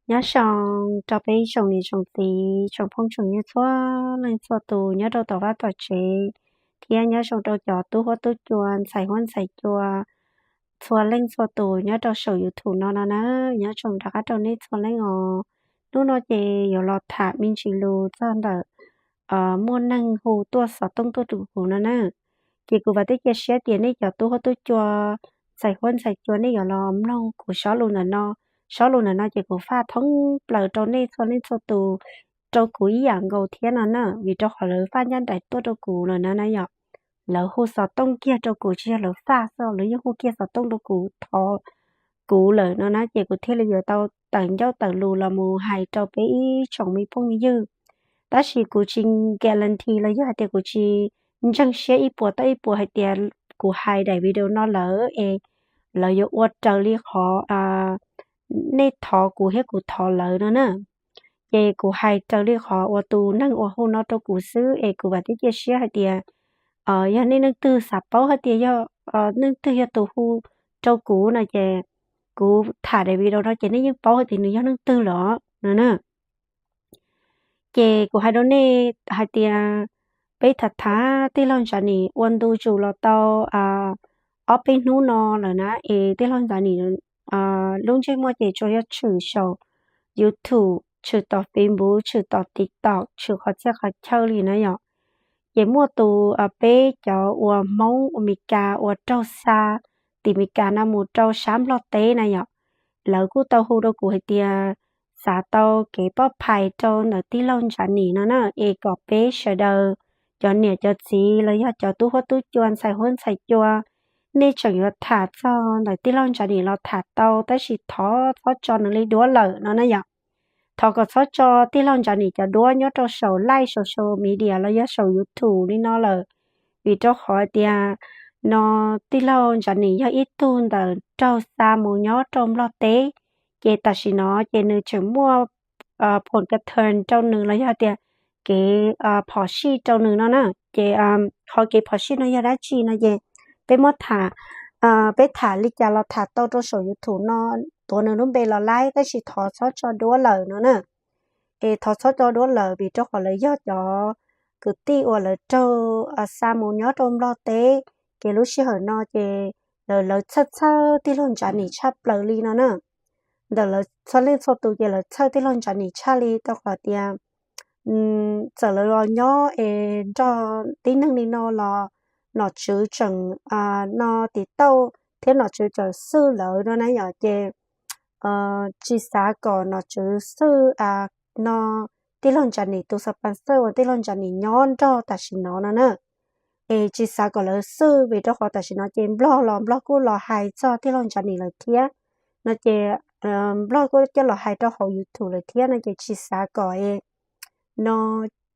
Nyob zoo rau peb ib tsoom niam tsoom txiv, tsoom phooj tsoom ywg txhua leej txhua tus nyob rau tom vaj tom tsev, thiab nyob zoo rau cov tub huab tub cua, ntxhais huab ntxhais cua, txhua leej txhua tus nyob rau saum YouTube no no na. Nyob zoo rov qab rau nej txhua leej os. Hnub no ces yuav los tham me ntsis lus txog ntawm muaj neeg hu tuaj xov tooj tuaj rau kuv no na. Ces kuv vam thiab cia siab tias nej cov tub huab tub cua, ntxhais huab ntxhais cua, nej yuav los mloog kuv sob lus ntawm no. Sob lus ntawm no ces kuv faj thoob plaws rau nej txhua leej txhua tus, rau kuv ib yam nkaus thiab no na, vim rau qhov lawv faj ncaj nraim tuaj rau kuv lawm na na yom. Lawv hu xov tooj kiag rau kuv, tsis yog lawv faj xwb, lawv yeej hu kiag xov tooj rau kuv thov kuv lawm no na, ces kuv thiaj li yuav tau tawm ncauj tawm lus los mus hais rau peb ib tsoom me phooj me ywg. Tab sis kuv tsis guarantee los yog hais tias kuv tsis ntseeg siab ib puas tau ib puas hais tias kuv hais daim video no lawm es lawv yuav ua raws li qhov nej thov kuv thiab kuv thov lawv no na. Ces kuv hais raws li qhov uas tus neeg uas hu no rau kuv xwb, es kuv vam thiab cia siab hais tias yog nej leej twg xav paub hais tias yog leej twg yog tus hu rau kuv no ces kuv tham daim video no ces nej yeej paub hais tias nws yog leej twg lawm no na. Ces kuv hais rau nej hais tias peb tham tham tij laug Ntsa Nim ua ntu zus los tau ob peb hnub no lawm na, es tij laug Ntsa Nim lub ntsej muag ces tsuas yog tshwm saum YouTube, tshwm tom Facebook, tshwm tom TikTok, tshwm qhov txhia qhov chaw li na yom. Ces muaj tus peb cov uas Hmoob uas Mes Kas uas raug xa tim Mes Kas no mus rau sab Nplog teb na yom, lawv kuj tau hu rau kuv hais tias xav tau kev poj phais rau ntawm tij laug Ntsa Nim no na, es kom peb sawv daws, cov niam cov txiv los yog cov tub huab tub cua, ntxhais huab ntxhais cua, nej tseem yuav tham txog ntawm tij laug Ntsa Nim los tham tau, tab sis thov txhob tso nws li duab lawm no na yom. Thov kom txhob tso tij laug Ntsa Nim cov duab nyob rau saum live, saum social media los yog saum YouTube li no lawm, vim rau qhov tias no tij laug Ntsa Nim yog ib tug ntawm raug xa mus nyob rau Nplog teb, ces tam sim no ces nws tseem muaj phom ka thee rau nws los yog tias kev phom sij rau nws no na. Ces qhov kev phom sij no yog dab tsi no ces peb muab tham, peb tham li cas los tham tau rau saum YouTube no, tuav nws lub npe los laib, tab sis thov txhob tso duab lawm no na. Es thov txhob tso duab lawm vim rau qhov lawv yog cov kwv tij uas lawv raug xa mus nyob rau Nplog teb, ces lub sij hawm no ces lawv txhawj txhawj tij laug Ntsa Nim tshaj plaws li no na. Ntawm lawv txhua leej txhua tus ces lawv txhawj tij laug Ntsa Nim tshaj li, rau qhov tias txawm lawv los nyob es nrog tib neeg li no los nom tswv tseem no tiv tauj thiab nom tswv tseem xwj lawv no na yom. Ces tsis xav kom nom tswv xwj no tij laug Ntsa Nim tus sponsor uas tij laug Ntsa Nim nyob nrog tam sim no no na. Es tsis xav kom lawv xwj vim rau qhov tam sim no ces Nplog los Nplog kuj los hais txog tij laug Ntsa Nim lawm thiab no ces Nplog kuj coj los hais rau hauv YouTube lawm thiab no ces tsis xav kom no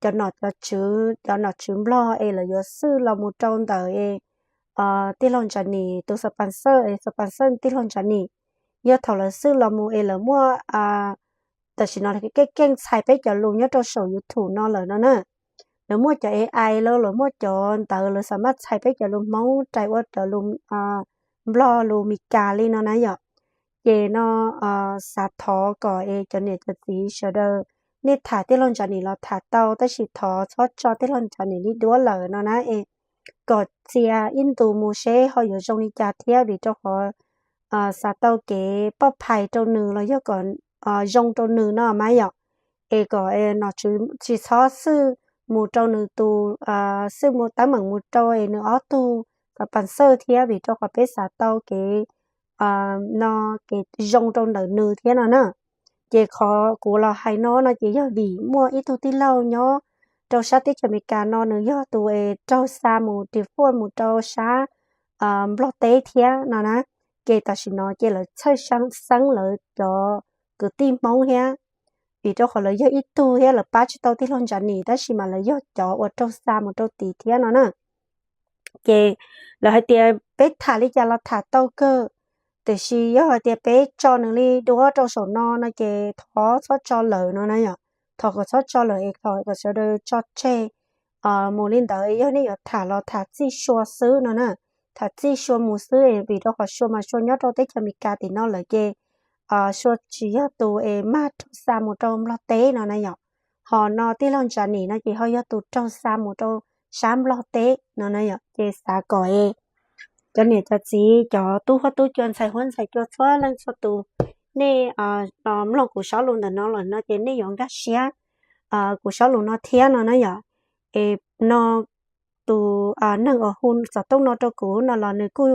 cov nom cov tswv, cov nom tswv Nplog es lawv yuav xwj los mus rau ntawm es tij laug Ntsa Nim tus sponsor es sponsor tij laug Ntsa Nim. Yog thaum lawv xwj los mus es lawv muaj, tam sim no keej keej txhais peb cov lus nyob rau saum YouTube no lawm no na. Lawv muaj cov A I lawm, lawv muaj cov ntawv, lawv xam maj txhais peb cov lus Hmoob rais ua cov lus Nplog, lus Mes Kas li no na yom. Ces no xav thov kom es cov niam cov txiv sawv daws, nej tham tij laug Ntsa Nim los tham tau, tab sis thov txhob tso tij laug Ntsa Nim li duab lawm no na. Es kom txia ib ntus mus seb ho yuav zoo li cas thiab, vim rau qhov xav tau kev poj phais rau nws los yog kom zoo rau nws no mas yom. Es kom nom tswv tsis txhob xwj mus rau nws tus, xwj mus teeb meem mus rau es nws ob tug sponsor thiab, vim rau qhov peb xav tau kev no kev zoo rau ntawm nws thiab no na. Ces qhov kuv los hais no no ces yog vim muaj ib tug tij laug nyob rau sab teb chaws Amelikas no, nws yog tus es raug xa mus ris fuaj mus rau sab Nplog teb thiab no na. Ces tam sim no ces lawv txhawj xeeb lawv cov kwv tij Hmoob thiab, vim rau qhov lawv yog ib tug thiab lawv pab tsis tau tij laug Ntsa Nim, tab sis mas lawv yog cov uas raug xa mus rau tid thiab no na. Ces lawv hais tias peb tham li cas los tham tau kawg, tiam sis yog hais tias peb tso nws li duab rau saum no no ces thov txhob tso lawm no na yom. Thov kom txhob tso lawm es thov kom sawv daws tso tseg mus li ntawd. Yog nej yuav tham los tham txij Sua xwb no na, tham txij Sua mus xwb, vim rau qhov Sua mas Sua nyob rau teb chaws Amelikas tim no lawm ces Sua tsis yog tus es mag raug xa mus rau Nplog teb no na yom. Ho no tij laug Ntsa Nim no ces ho yog tus raug xa mus rau sab Nplog teb no na yom. Ces xav kom es cov niam cov txiv, cov tub huab tub cua, ntxhais huab ntxhais cua txhua leej txhua tus, nej mloog kuv zaj lus ntawm no lawm no ces nej yuav nkag siab kuv zaj lus no thiab no na yom. Es no tus neeg uas hu xov tooj no rau kuv no los nws kuj,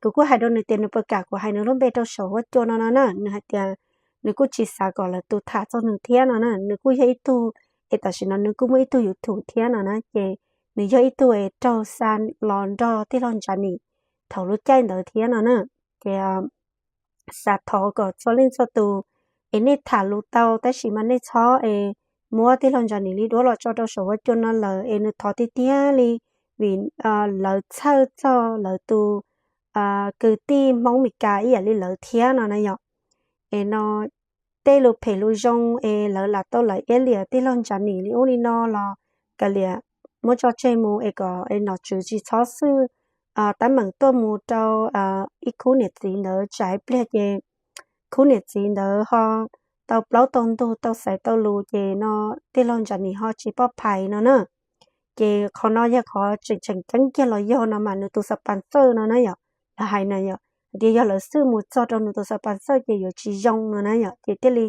kuv kuj hais rau nws tias nws puas kam kuv hais nws lub npe rau saum huab cua no no na. Nws hais tias nws kuj tsis xav kom lawv tus tham txog nws thiab no na. Nws kuj yog ib tug, es tam sim no nws kuj muaj ib tug YouTube thiab no na. Ces nws yog ib tug es raug xa los nrog tij laug Ntsa Nim thaum lub caij ntawd thiab no na. Ces xav thov kom txhua leej txhua tus es nej tham lus tau tab sis mas nej txhob es muab tij laug Ntsa Nim li duab los tso rau saum huab cua no lawm es nws thov tiag tiag li, vim lawv txhawj txog lawv tus kwv tij Hmoob Meskas ib yam li lawv thiab no na yom. Es no tej lus phem lus zoo es lawv lam tau lawv iab liam tij laug Ntsa Nim li ub li no los kav liam muab tso tseg mus es kom nom tswv tsis txhob xwb tab meem tuaj mus rau ib khub niam txiv ntawd tsam ib pliag ces khub niam txiv ntawd ho tau plaub tau ntug tau xaiv tau lus ces no tij laug Ntsa Nim ho tsis poj phais no na. Ces qhov no yog qhov tseem tseem ceeb kiag los yog no mas nws tus xa pas xawj no na yom, lawv hais na yom, hais tias yog lawv xwb mus txog rau nws tus xa pas xawj ces yuav tsis zoo no na yom. Ces thiaj li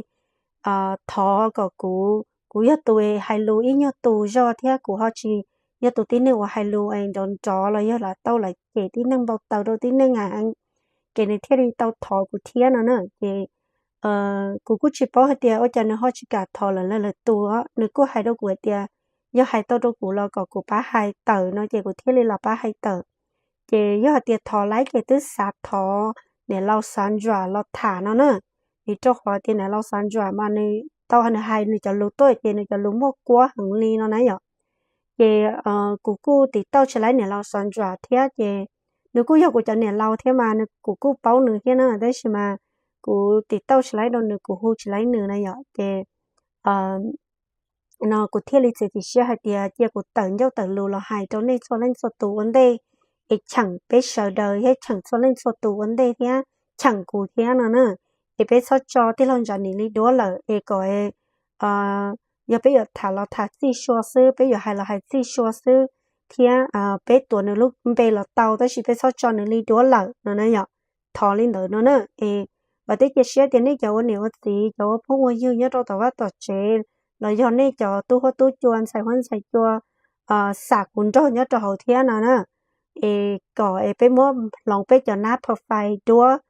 thov kom kuv, kuv yog tus hais lus ib nyuag tus zog thiab kuv ho tsis yog tus tib neeg uas hais lus nrov nrov los yog lam tau lam cem tib neeg npau taws rau tib neeg heev, ces nws thiaj li tau thov kuv thiab no na. Ces kuv kuj tsis paub hais tias ua cas nws ho tsis kam thov lawv lawv tus, nws kuj hais rau kuv hais tias yog hais tau rau kuv los kom kuv pab hais tawm no ces kuv thiaj li los pab hais tawm. Ces yog hais tias thov laib ces twb xav thov niam laus Xav Ntsuam los tham no na, vim rau qhov tias niam laus Xav Ntsuam mas nws tau nws hais nws cov lus tuaj ces nws cov lus muaj kuab heev li no na yom. Ces kuv kuj tiv tauj tsis laib niam laus Xav Ntsuam thiab ces nws kuj yog kuv cov niam laus thiab mas kuv kuj paub nws thiab na, tab sis mas kuv tiv tauj tsis laib rau nws, kuv hu tsis laib nws na yom. Ces no kuv thiaj li txiav txim siab hais tias cia kuv tawm ncauj tawm lus los hais rau nej txhua leej txhua tus ua ntej, es cheem peb sawv daws thiab cheem txhua leej txhua tus ua ntej thiab cheem kuv thiab no na. Es peb txhob tso tij laug Ntsa Nim li duab lawm es kom yog peb yuav tham los tham txij sua xwb, peb yuav hais los hais txij sua xwb, thiab peb tuav nws lub npe los tau tab sis peb txhob tso nws li duab lawm no na yom. Thov li ntawd no na. Es vam thiab cia siab tias nej cov ua niam ua txiv, cov ua phooj ua ywg nyob rau tom vaj tom tsev, los yog nej cov tub huab tub cua ntxhais huab ntxhais cua xam kuv nrog nyob rau hauv thiab no na, es kom es peb muab hloov peb cov nab profile duab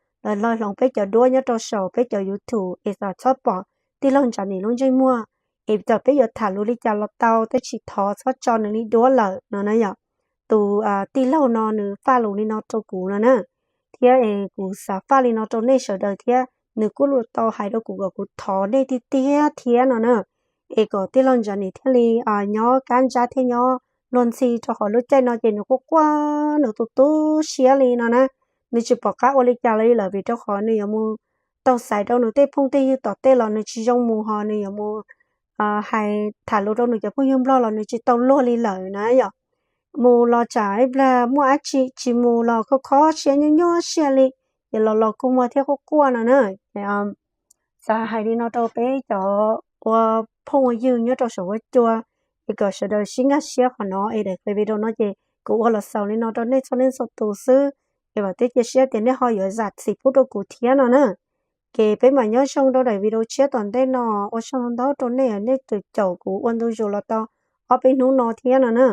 los hloov peb cov duab nyob rau saum peb cov YouTube es kom txhob pom tij laug Ntsa Nim lub ntsej muag. Es txawm peb yuav tham lus li cas los tau tab sis thov txhob tso nws li duab lawm no na yom. Tus tij laug no nws faj lus li no rau kuv no na, thiab es kuv xav faj li no rau nej sawv daws thiab nws kuj tau hais rau kuv kom kuv thov nej tiag tiag thiab no na. Es kom tij laug Ntsa Nim thiaj li nyob kab ntsab thiab nyob luag ntxhi rau qhov lub caij no ces nws quaj quaj nws tu tu siab li no na. Nws tsis pom qab ua li cas li lawm vim rau qhov nws yuav mus tau xaiv rau nws tej phooj tej ywg tom tej los nws tsis zoo mus, ho nws yuav mus hais tham lus rau nws cov phooj ywg Nplog los nws tsis tau luag li lawm na yom. Mus los tsam ib plag muaj dab tsi, tsis mus los kho kho siab nyuaj nyuaj siab li, ces los los kua muag thiab quaj quaj no na. Xav hais li no rau peb cov ua phooj ua ywg nyob rau saum huab cua, es kom sawv daws sib nkag siab qhov no. Es daim video no ces kuv ua los xaus li no rau nej txhua leej txhua tus xwb, es vam thiab cia siab tias nej ho yuav zam txim pub rau kuv thiab no na. Ces peb mam nyob zoo rau daim video tshiab tom ntej no, ua tsaug ntau rau nej, nej tus caum kuv ua ntu zus los tau ob peb hnub no thiab no na.